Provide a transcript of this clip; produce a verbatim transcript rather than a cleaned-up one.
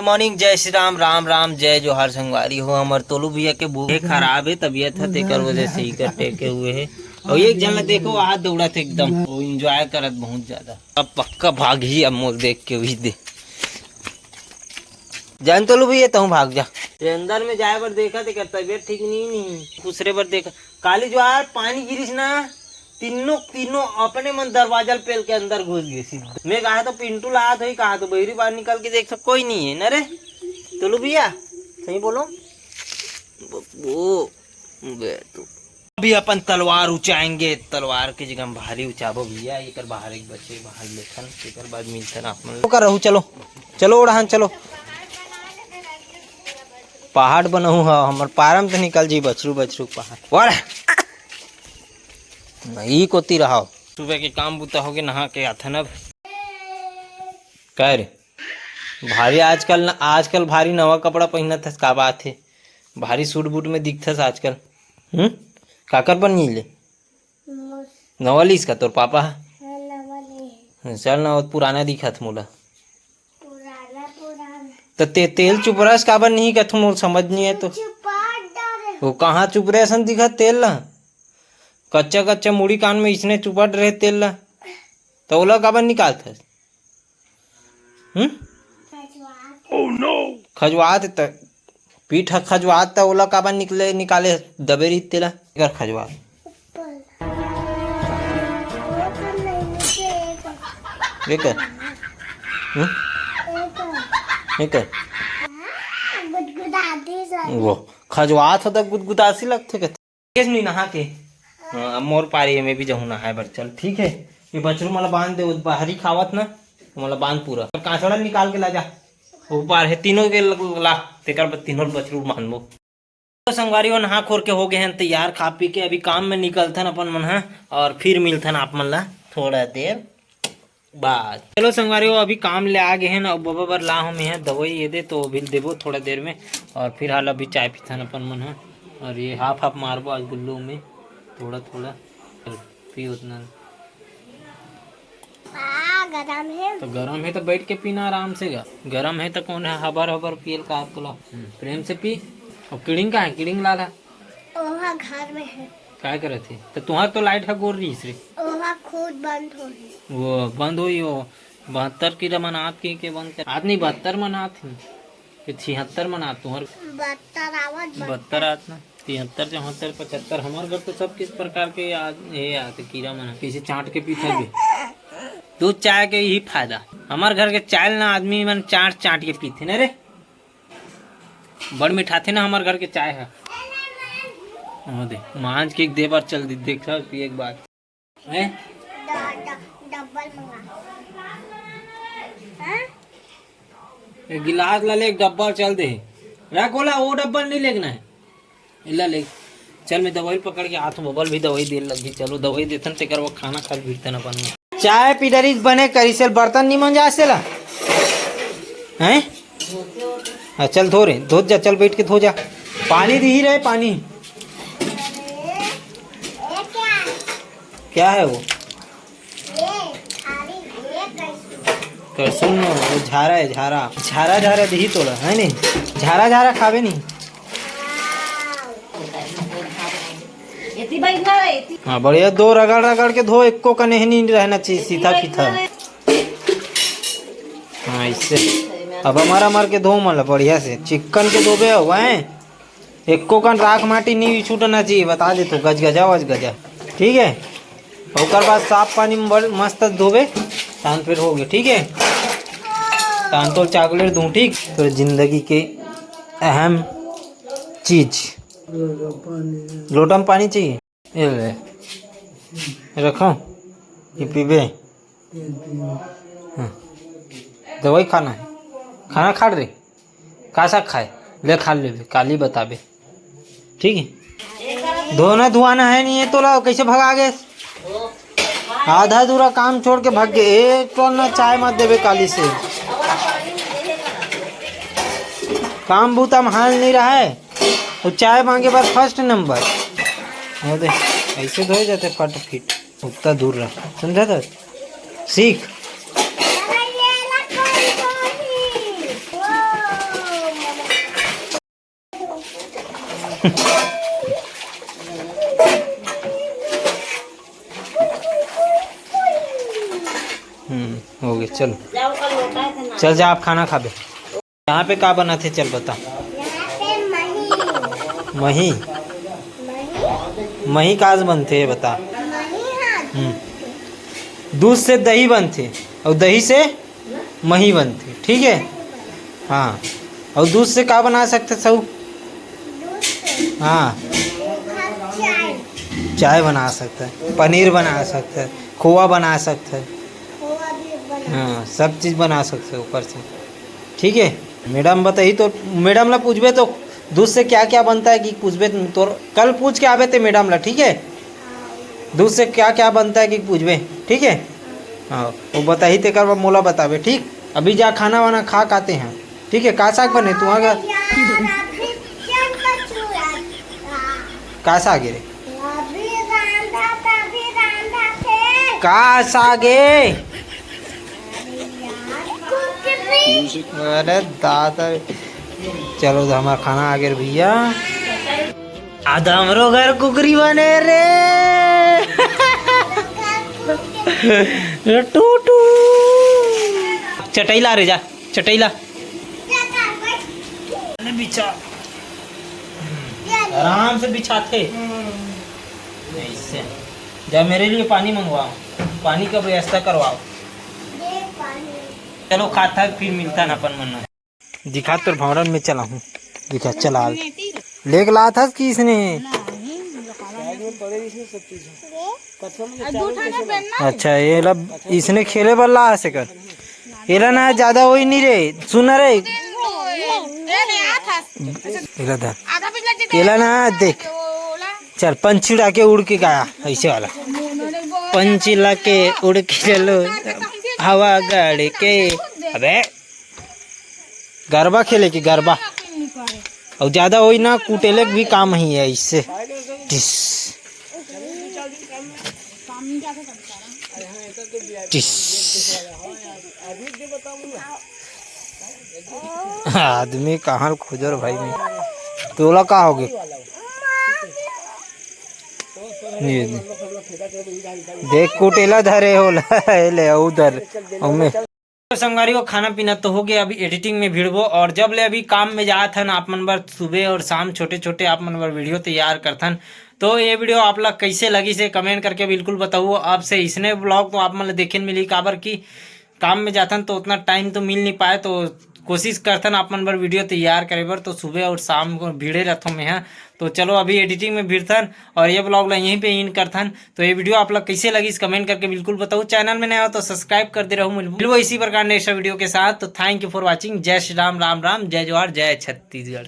Morning, जय श्री राम, राम राम, जय जोहार संगवारी हो। हमर तोलू भैया के बूढ़े खराब है तबीयत है, तेकर वजह से ही कर टेके हुए है। और एक झन ला देखो, हाथ दौड़त है एकदम, वो एंजॉय करत बहुत ज्यादा। अब पक्का भाग ही, अब मोल देख के भी दे जान तोलू भैया, तहूँ भाग जा। ये अंदर में जाए बर देखा, तेकर तबीयत ठीक नहीं, नहीं खुसरे बर देखा। काली जो यार पानी गिरिस ना, तीनों तीनों अपने मन दरवाजा ल पेल के अंदर घुस गए सीधा। मैं कहा तो पिंटू ला हाथ होई, कहा तो बहिरी बाहर निकल के देख सक कोई नहीं है ना रे। तोलू भैया, सही बोलो। वो बे तू। अभी अपन तलवार उचाएंगे, तलवार के जगह हम भारी उचाबो भैया। एकर बाहर एक बचे, बाहर लेथन, एकर बाद मिलथन आप मन। ओकर रहू, चलो, चलो ओढ़ान, चलो। पहाड़ बनहू ह हमर पारम त निकल जी बछरू, बछरू पहाड़। ओढ़। ई कोती रहो। सुबह के काम बूता होगे, नहा के आथन अब। काय रे? भारी आजकल न, आजकल भारी नवा कपड़ा पहिनत हस, का बात हे? भारी सूट बूट में दिखथस आजकल। हम्म? काकर बन ले? नवा लीस का तोर पापा ह? हाँ, नवा ले हे। चल ना, वो पुराना दिखत मोला। पुराना, पुराना। त ते तेल चुपरस काबर नहीं कथू, मोर समझ नहीं है तो। चुपाट डारे। वो कहाँ चुपरे असन दिखत तेल ला? कच्चा कच्चा मुड़ी कान में इसने चुपट रहे तेल ला, त ओला काबर निकालथस? हम्म? खजवात। Oh no! खजवात त पीठ ह खजवात त ओला काबर निकले, निकाले दबे रही तेला? एकर खजवात। ऊपर। वो तो नहीं, नीचे एक। एकर? हम्म? एक। एकर? हाँ, गुदगुदाती सर। वो खजवात हो त गुदगुदासी लगथे कथे। केस नहीं नहा के। हाँ, अब मोर पारी है, मैं भी जाहूँ नहाए बर। चल, ठीक है, ये बछरू मला बांध दे, वो बाहरी खावत ना, तो मला बांध पूरा। कांचड़ा निकाल के ला जा, वो बाहर है, तीनों के ल-, ला, तेकर बाद तीनों बछरू बांधबो। तो संगवारी हो, नहा खोर के हो गए हैं तैयार, खा पी के अभी काम में निकलथन अपन मन ह, और फिर मिलथन आप मन ला थोड़ा देर। बस चलो संगवारी हो, अभी काम ले आ गए हैं ना, बबा बर ला हम यहाँ दवाई ये दे, तो अभी देबो थोड़ा देर में। और फिर हाल अभी चाय पीथन अपन मन ह, और ये हाफ हाफ मारबो आज गुल्लू में थोड़ा थोड़ा। चल, पी उतना। आ, गरम है। तो गरम है तो बैठ के पीना आराम से गा। गरम है तो कौन है हबर हबर पियल का तोला? हम्म, प्रेम से पी। और किड़िंग का है? किड़िंग लाला। ओहा घर में है। काय करत हे? त तुहार तो लाइट ह गोर रहीस रे। ओहा खुद बंद होही। वो बंद होही, वो बहत्तर कीरा मन आत के, के बंद कर। आत नहीं, बहत्तर मन आत ही। के छिहत्तर मन आत तुहार। बहत्तर आवत, बहत्तर। बहत्तर आत ना। तिहत्तर, चौहत्तर, पचहत्तर। हमार घर तो सब किस प्रकार के आ, ये आते कीरा मन। किसी चाट के पीथे भी। दूध चाय के यही फायदा। हमार घर के चाय ना आदमी मन चाट चाट के पीथे ना रे। बड़ मिठाथे ना हमार घर के चाय ह। ओ दे, मांझ के एक दे बार चल दे, देख सक पिए के बाद। हैं? ड-, ड-, डब्बल मंगा। हैं? एक गिलास ला ले, एक डब्बा चल दे। रख ओला, वो डब्बा नहीं लेना है। इला ले। चल, मैं दवाई पकड़ के आत हूँ, बबल भी दवाई दे लगी। चलो, दवाई देथन, तेकर वो खाना खा भिड़तन अपन में। चाय पी डरिस बने करिस, बर्तन नहीं मंजा से ला। हैं? हाँ, चल धो रे, धो जा, चल बैठ के धो जा। पानी दी ही रहे, पानी। क्या है वो? करसुन न, वो झारा है, झारा। झारा, झारा दिही तोला, है नहीं? झारा, झारा खावे नहीं। एती बैठ ना रे, एती। हाँ, बढ़िया, दो रगड़, रगड़ के धो, एको कने नहीं रहना चाहिए, सीधा, सीधा। हाँ, इससे। अब हमारा मार के धो मला बढ़िया से, चिक्कन के धोबे हुआ है। एको कन राख माटी नहीं छूटना चाहिए, बता दे तो, गजगजा वजगजा, ठीक है। ओकर बाद साफ पानी में बड़ मस्त धोबे, तान फिर हो गए, ठीक है। तान तो चॉकलेट दूँ, ठीक, तो जिंदगी के अहम चीज, लोटा में पानी चाहिए। ये ले, रखो, ये पीबे। हाँ। दवाई खाना है, खाना खा रे। का साग खाए? ले खा ले, काली बताबे। ठीक है, धोना धुआना है नहीं है, तोला कैसे भगा गए? आधा अधूरा काम छोड़ के भाग गए। एक टोल ना चाय मत देबे काली से। काम बूता में हाल नहीं रहा है, वो चाय मांगे बर फर्स्ट नंबर। हो दे, ऐसे धोए जाते फट फिट। उतना दूर रह, समझा था? सीख। अरे, ये ला कोई कोई। वो, हम्म, हो गया, चल। चल जा, आप खाना खाबे। यहाँ पे का बना थे, चल बता। यहाँ पे मही। मही? मही? मही काज बनथे, बता। मही, हाँ। हम्म। दूध से दही बनथे और दही से मही बनथे, ठीक है। हाँ, और दूध से का बना सकथे सऊ? दूध से? हाँ। चाय। चाय बना सकथे, पनीर बना सकथे, खोवा बना सकथे। खोवा भी बना। हाँ, सब चीज बना सकथे ऊपर से, ठीक है। मैडम बताही तो, मैडम ला पूछबे तो दूध से क्या क्या बनता है कि पूछबे, तोर कल पूछ के आबे ते मैडम ला, ठीक है। दूध से क्या क्या बनता है कि पूछबे, ठीक है। हाँ, वो बताही तेकर बाद मोला बताबे, ठीक। अभी जा खाना वाना खा काते हैं, ठीक है। का साग बने तुँहर घर? का साग हे रे? का साग हे? अरे दादा, चलो तो हमारा खाना आ गया भैया। आज हमरो घर कुकरी बने रे। टू टू। चटई ला रे, जा चटई ला। ले बिछा। आराम से बिछाथे। ऐसे। जा मेरे लिए पानी मंगवाओ, पानी का व्यवस्था करवाओ। चलो खाता है, फिर मिलता ना अपन मन। दिखा तोर भंवरन में चला हूँ। दिखा चला। लेके लात हस कि इसने? अच्छा, ये ला इसने खेले बर ला हस एकर। एला ना ज्यादा होई नहीं रे, सुन रे। एला धर। एला ना देख। चल, पंछी उड़ा के उड़ के गया, ऐसे वाला। पंछी ला के उड़ के चलो, हवा गड़ के। अबे, गरबा खेले के गरबा। और ज्यादा होई ना, कुटेले के भी काम ही है इससे। टिस। टिस। आदमी कहाँ खोजो रे भाई में? तोला का होगे? ये दे। देख कुटेला धरे होला, ए ले उधर। ओमे। तो संगवारी हो, खाना पीना तो हो गया, अभी एडिटिंग में भिड़बो। और जब ले अभी काम में जात हन आप मन बर, सुबह और शाम छोटे छोटे आप मन बर वीडियो तैयार करथन। तो ये वीडियो आप ला कैसे लगिस हे, कमेंट करके बिल्कुल बताओ। अब से इसने ब्लॉग तो आप मन ला देखे मिली, काबर कि काम में जाथन तो उतना टाइम तो मिल नहीं पाए, तो कोशिश करथन आप मन बर वीडियो तैयार करे बर। तो सुबह और शाम को भिड़े रहथों मैं, हाँ। तो चलो अभी एडिटिंग में भिड़थन और ये ब्लॉग ला यहीं पे एंड करथन। तो ये वीडियो आप ला कैसे लगिस, कमेंट करके बिल्कुल बताओ। चैनल में नया हो तो सब्सक्राइब कर दे रहू। मिलबो इसी प्रकार नेक्स्ट वीडियो के साथ। तो thank you for watching। जय श्री राम, राम राम, जय जोहार, जय छत्तीसगढ़।